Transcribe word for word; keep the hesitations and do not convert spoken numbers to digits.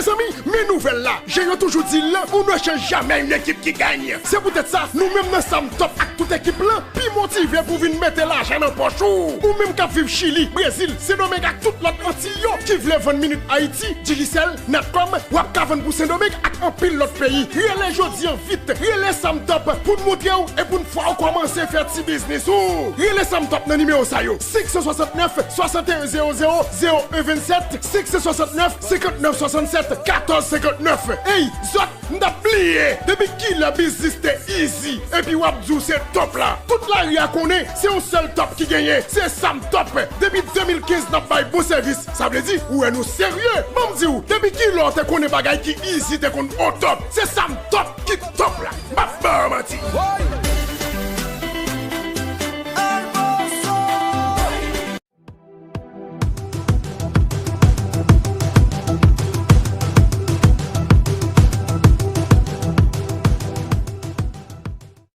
Zanmi, men nouvèl la, jan yo toujou di l lan, on ne change jamais une équipe qui gagne. Se poutèt sa, nou menm nan Sam Top ak tout ekip lan, pi motive pou vin mete lajan nan pòch ou. Ou menm k ap viv Chili, Brezil, Sendomeng ak tout lòt Antiy yo, ki vle vann minit Ayiti, Digicel, Natcom, w ap ka vann pou Sendomeng ak anpil lòt peyi. Rele jodi an vit, rele Sam Top pou n montre w e pou n fè w kòmanse fè ti biznis ou. Rele Sam Top nan nimewo sa yo, senk san swasannnèf, swasanteyen zewo zewo, zewo en vennsèt, senk san swasannnèf, senkantnèf swasannsèt, katòz senkantnèf. Ey, zòt, m t ap bliye! Depi kilè biznis te easy, epi w ap di w se Top la? Tout lari a konnen se yon sèl Top ki genyen, se Sam Top. Depi de mil kenz n ap bay bon sèvis, sa vle di ou wè nou serye. Ban m di w, depi kilè w te konnen bagay ki easy te konn o top? Se Sam Top ki top la, m p ap ba w manti.